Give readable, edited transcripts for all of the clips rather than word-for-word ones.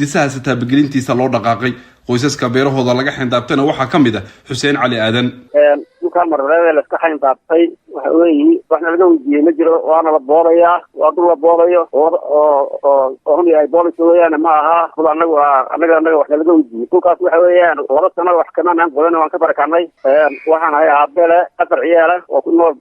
Disahaasi taabagelintiisa loo dhaqaaqay. Qoysaska beerahooda laga xayndaabtayna waxaa ka mid ah Xuseen Cali Aadan. Dhulkaan marareed la iska xayndaabtay waxa weeyi waxna laga weydiiyey ma jiro, waana la boobayaa. Waa dhul la boobayo oo Oromiya ay boobayso weeyaan. Ma aha dhul anagu anaga waxna laga weydiiyey. Dhulkaas waxa weeyaan 2 sano wax kamaan qodan, waan ka barakanay. Waxaan ahay aabele afar ciyaala oo ku nool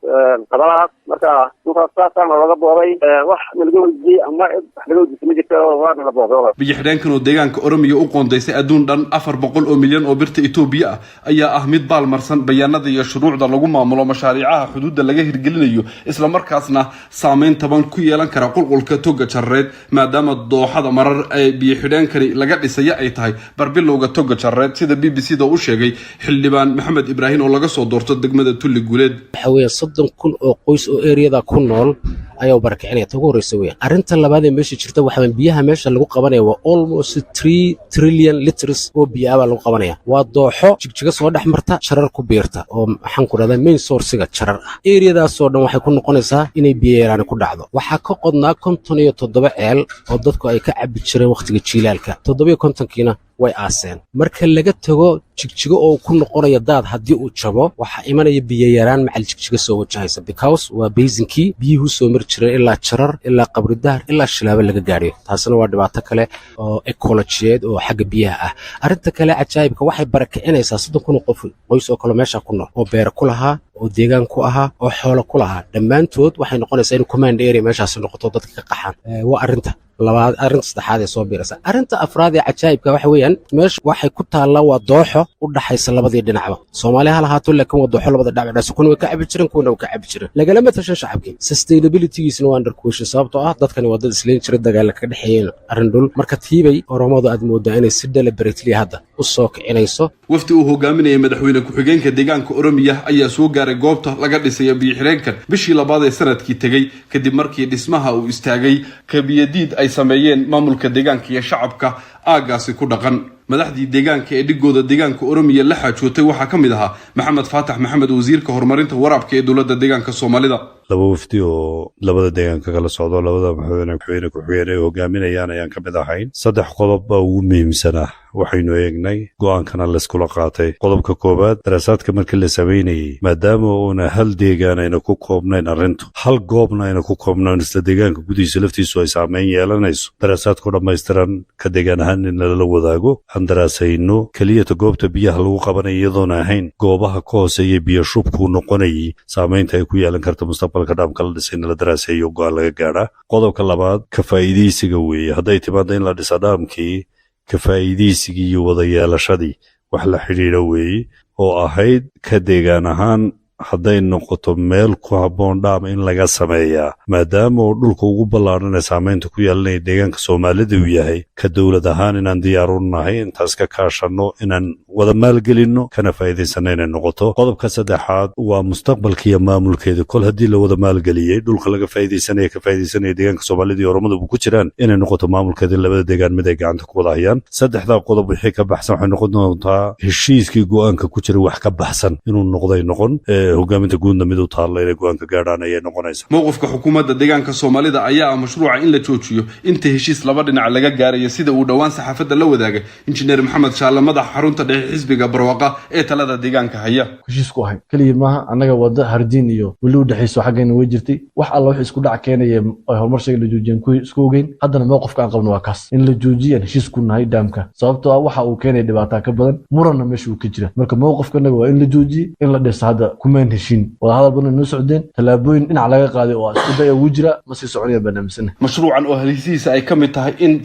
qabalahaas. Marka dhulkaas saasaana looga boobay. Wax nalaga weydiiyey ama wax laga weydiisay ma jirto, waana la boobay. Biyo xidheenkan oo deegaanka Oromiya u qoondaysay adduun dhan 400 oo milyan oo birta Itoobiya ah ayaa ah mid baalmarsan bayaanada iyo shuruucda lagu maamulo mashaariicaha xuduudda laga hirgelinayo, islamarkaasna saameyn taban ku yeelan kara qulqulka Toga Jarareed, maadaama dooxada Marar ee biyo xidheenkani laga dhisaya ay tahay barbilowga Toga Jarareed, sida BBC da u sheegay xildhibaan Maxamed Ibraahim oo laga soo doorto degmada Tulli Guuleed. Waxa weeye 30,000 oo qoys oo eriyada ku nool ayaa u barakicinaya. Ta ugu horreysa weeyaan. Arrinta labaad ee meesha jirta waxa weeye biyaha meesha lagu qabanaya waa almost 3 trillion liters oo biyo ah baa lagu qabanaya. Waa dooxo Jigjiga soo dhex marta, Jarar ku biirta, oo maxaan ku dhahdaa, main source-iga Jarar ah. Eriyadaasoo dhan waxay ku noqonaysaa inay biyo yaraani ku dhacdo. Waxaa ka qodnaa 57 ceel oo dadku ay ka cabbi jireen wakhtiga jiilaalka. 57-kiina way aaseen. Marka laga tago Jigjigo oo ku noqonaya daad haddii uu jabo, waxaa imanaya biyo yaraan macal Jigjiga soo wajahaysa, because waa basin-kii biyuhu soo mari jireen ilaa Jarar, ilaa Qabridahar, ilaa Shilaabo laga gaadhiyo. Taasina waa dhibaato kale oo ecology-eed oo xagga biyaha ah. Arrinta kale cajaa'ibka, waxay barakicinaysaa 30,000 oo qof, qoys oo kale meesha ku nool, oo beero ku lahaa, oo deegaan ku ahaa, oo xoolo ku lahaa. Dhammaantood waxay noqonaysaa in command area meeshaasi noqoto, dadka ka qaxaan. Waa arrinta labaad. Arrinta saddexaad ee soo biiraysa, arrinta afraad ee cajaa'ibka waxa weeyaan meesha waxay ku taallaa waa dooxo u dhaxaysa labadii dhinacba. Soomaaliya ha lahaato, laakiin waa dooxo labada dhinac dhexaysa. Kuna way ka cabi jireen, kuwana way ka cabi jireen. Lagalama tashan shacabkii. Sustainability-giisna waa under question, sababtoo ah dadkani waa dad isleyn jiray, dagaala kaga dhexeeyeen arrin dhul. Marka tiibay Oromadu aad moodaa inay si deliberately hadda u soo kicinayso. Wafdi uu hogaaminaya madaxweyne ku-xigeenka deegaanka Oromiya ayaa soo gaaray goobta laga dhisayo biyo-xireenkan bishii labaad ee sanadkii tegey, kadib markii dhismaha uu istaagay kabiyadiid ay sameeyeen maamulka deegaanka iyo shacabka aaggaasi ku dhaqan. Madaxdii deegaanka ee dhigooda deegaanka Oromiya la xaajootay waxaa ka mid ahaa Maxamed Faatax Maxamed, wasiirka horumarinta waraabka ee dowladda deegaanka Soomaalida. Laba wafdi oo labada deegaanka kala socdo, labada madaxweyne ku-xigeen ay hogaaminayaan ayaan ka mid ahayn. Saddex qodob baa ugu muhiimsanaa waxaynu eegnay, go'aankana layskula qaatay. Qodobka koowaad, daraasaadka markii la samaynayey, maadaama uuna hal deegaan ayna ku koobnayn arrintu, hal goobna ayna ku koobnayn, isla deegaanka gudihiisa laftiisu ay saameyn yeelanayso, daraasaadku dhammaystiran ka deegaan ahaan in lala wadaago, aan daraasayno keliyata goobta biyaha lagu qabanaya iyadoona ahayn, goobaha ka hooseeya biyo shubkuu noqonayay saamaynta ay ku yeelan karta mustaqbalka dhaamka la dhisay in la daraaseeyo, go'aan laga gaadhaa. Qodobka labaad, ka faa'iidaysiga weeye. Hadday timaado in la dhisa dhaamkii, ka faa'iidaysigii iyo wada yeelashadii wax la xidhiidha weeye, oo ahayd ka deegaan ahaan hadday noqoto meel ku habboon dhaam in laga sameeyaa, maadaama uu dhulka ugu ballaadhan ee saamaynta ku yeelanaya deegaanka Soomaalida uu yahay, ka dowlad ahaan inaan diyaar u nahay intaas ka kaashanno, inaan wada maalgelinno, kana faa'iidaysanno inay noqoto. Qodobka saddexaad waa mustaqbalka iyo maamulkeeda. Kol haddii la wada maalgeliyey, dhulka laga faa'iidaysanaya, ka faa'iidaysanaya deegaanka Soomaalida iyo Oromaduba ku jiraan, inay noqoto maamulkeeda labada deegaan mid ay gacanta ku wada hayaan. Saddexdaa qodob wixii ka baxsan waxay noqon doontaa heshiiskii go'aanka ku jiray wax ka baxsan inuu noqday noqon. Hogaaminta guudna mid u taalla inay go'aanka gaadhaan ayay noqonaysaa. Mowqifka xukuumadda deegaanka Soomaalida ayaa ah mashruuca in la joojiyo inta heshiis laba dhinac laga gaarayo, sida uu dhowaan saxaafadda la wadaagay injineer Maxamed Shaalle, madaxa xarunta dhexe xisbiga Barwaaqa ee talada deegaanka haya. Heshiis ku ahayn keliya maaha. Annaga wada Hardiin iyo weli u dhexayso xaggayna way jirtay. Wax alla wax isku dhac keenaya ay horumar sheega la joojiyeen kuwii isku ogeyn. Haddana mowqifka aan qabno waa kaas, in la joojiyaan heshiis ku nahay daamka, sababtoo ah waxa uu keenaya dhibaataa ka badan, muranna meesha uu ka jira. Marka mowqifkanaga waa in la joojiyey, in la dhiso hadda kumeen heshiin. Wadahadal badan noo socdeen, tallaabooyin dhinac laga qaaday oo isku day ugu jira ma sii soconaya baan aaminsanahay. Mashruucan oo halisihiisa ay ka mid tahay in